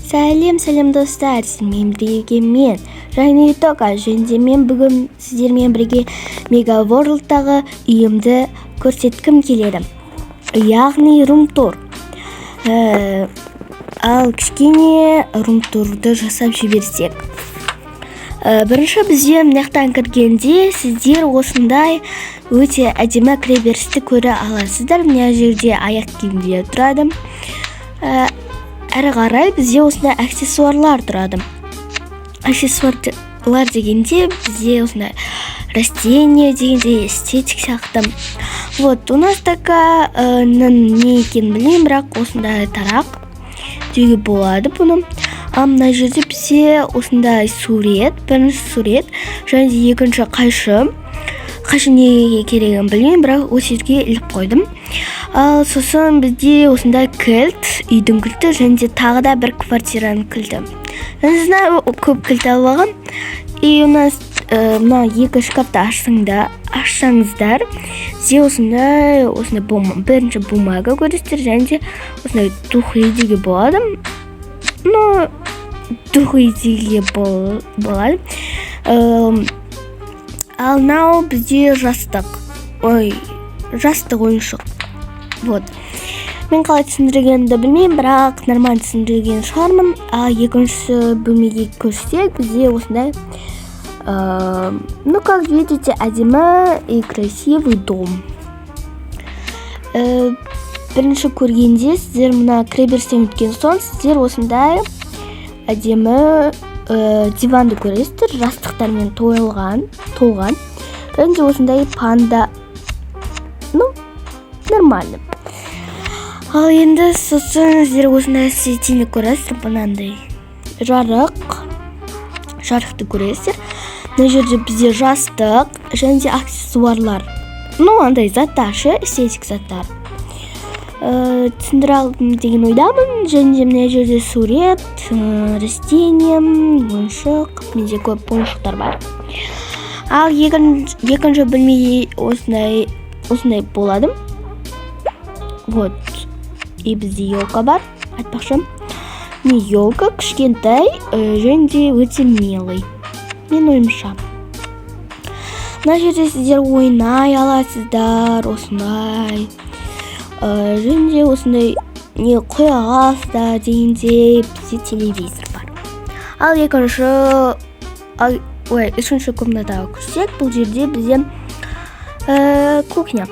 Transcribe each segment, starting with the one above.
Сәлем, сәлем, достар! Сіздермен бірге мен, Және Тока. Және де мен бүгін сіздермен бірге Мега Ворлдтағы үйімді көрсеткім келеді. Яғни рум-тур. Ал кішкене рум-турды жасап жіберсек. Бірінші бізде мына жақтан кіргенде сіздер осындай өте әдемі кіреберісті көре аласыздар. Мына жерде аяқ киімдер тұрады. Әрі қарай бізде осындай аксессуарлар тұрады. Аксессуарлар дегенде, бізде осындай растение дегенде, эстетик сияқты. Вот у нас такая не екенін білмеймін, бірақ осындай тарақ деуге болады бұны. Ал мына жерде бізде осындай сурет, бірінші сурет және де екінші қайшы. Қайшы неге керегін білмеймін, бірақ осы жерге іліп қойдым. Ал сосын бізде осындай кілт, үйдің кілті және де тағы да бір квартираның кілті. Я не знаю, көп кілт алып алғам. И у нас мына екі шкафты ашсаңыздар, бізде осындай бірінші бумага көресіздер және де осындай духи деуге болады. Ну, духи деуге болады. Ал мынау бізде жастық. Ой, жастық ойыншық. Вот. Мен қалай түсіндіргенімді білмеймін, бірақ нормально түсіндірген шығармын. Ал екінші бөлмеге көшсек, бізде осындай, ну, как видите, әдемі и красивый дом. Бірінші көргенде сіздер мына кіреберістен өткен соң сіздер осындай әдемі диванды көресіздер, жастықтармен тойылған, толған. Және де осындай панда, ну, нормально. Ал енді сосын сіздер осындай светильник көресіздер, мынандай жарықты көресіздер. Мына жерде бізде жастық және де аксессуарлар, ну, андай заттар ше, эстетик заттар. Түсіндіре алдым деген ойдамын. Және де мына жерде сурет, растение, ойыншық. Менде көп ойыншықтар бар. Ал екінші бөлме осындай болады. Вот, и бізде елка бар. Айтпақшы, міне, елка кішкентай және де өте милый, менің ойымша. Мына жерде сіздер ойнай аласыздар осындай, және де осындай не қоя аласыздар дегендей. Бізде телевизор бар. Ал екінші, ал, ой, үшінші комнатаға кірсек, бұл жерде бізде кухня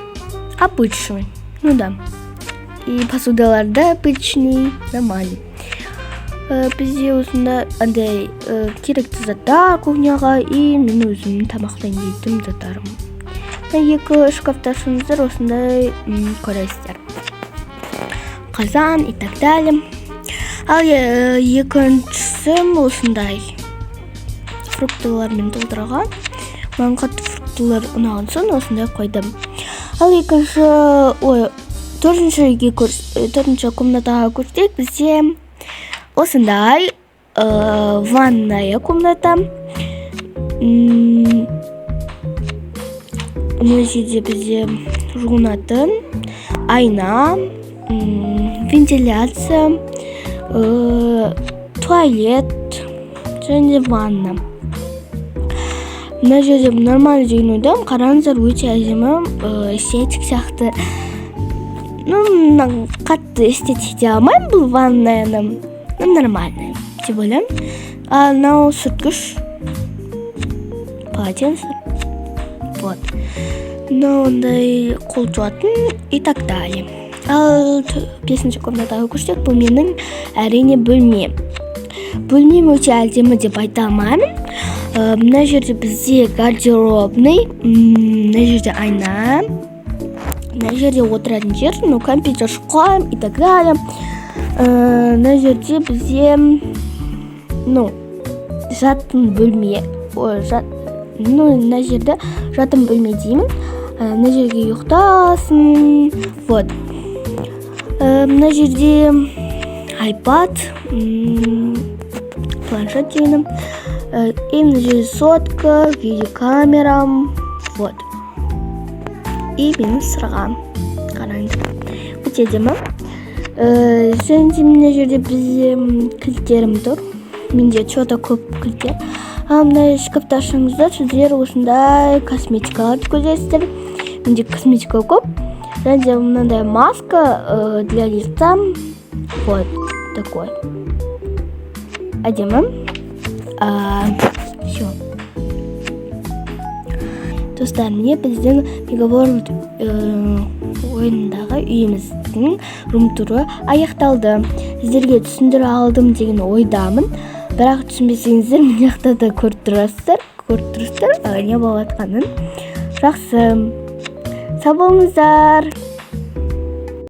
обычный, ну да, и посудалар да обычный, нормальный. Бізде осында андай керекті заттар кухняға и мен өзімнің тамақ дайындайтын заттарым. Мына екі шкафты ашсаңыздар, осындай көресіздер, қазан и так далее. Ал екіншісі осындай фруктылармен толтырылған. Маған қатты фруктылар ұнаған соң осындай қойдым. Ал екінші, ой, төртінші үйге төртінші комнатаға көшсек, бізде осындай ванная комната. Мына жерде бізде жуынатын айна, вентиляция, туалет және де ванна. Мына жерде нормально деген ойдамын. Қараңыздар, өте әдемі, эстетик сияқты. Ну, мына қатты эстетик дей алмаймын бұл ваннаяны, ну, нормально деп ойлаймын. Ал мынау сүрткіш, полотенце. Вот, мынандай қол жуатын и так далее. Ал бесінші комнатаға көшсек, бұл менің, әрине, бөлмем. Бөлмем өте әдемі деп айта алмаймын. Мына жерде бізде гардеробный, мына жерде айна, мына жерде отыратын жер, ну, компьютер қоямын и так далее. Мына жерде бізде, ну, жатын бөлме. Ой, ну, мына жерде жатын бөлме деймін. Мына жерге ұйықтайсың. Вот. Мына жерде айпад, планшет дегенім. И мына жерде сотка, видеокамера. Вот, и менің сырғам, қараңыз, өте әдемі. Және де мына жерде бізде кілттерім тұр. Менде че-то көп кілттер. Ал мына шкафты ашсаңыздар, сіздер осындай косметикаларды көресіздер. Менде косметика көп. Және де мынандай маска для лица. Вот такой. Әдемі. Все. Достар, міне, біздің Мегаворлд ойындағы үйіміздің рум-туры аяқталды. Сіздерге түсіндіре алдым деген ойдамын. Бірақ түсінбесеңіздер, мына жақта да көріп тұрасыздар, көріп тұрсыздар не болып жатқанын. Жақсы. Сау болыңыздар.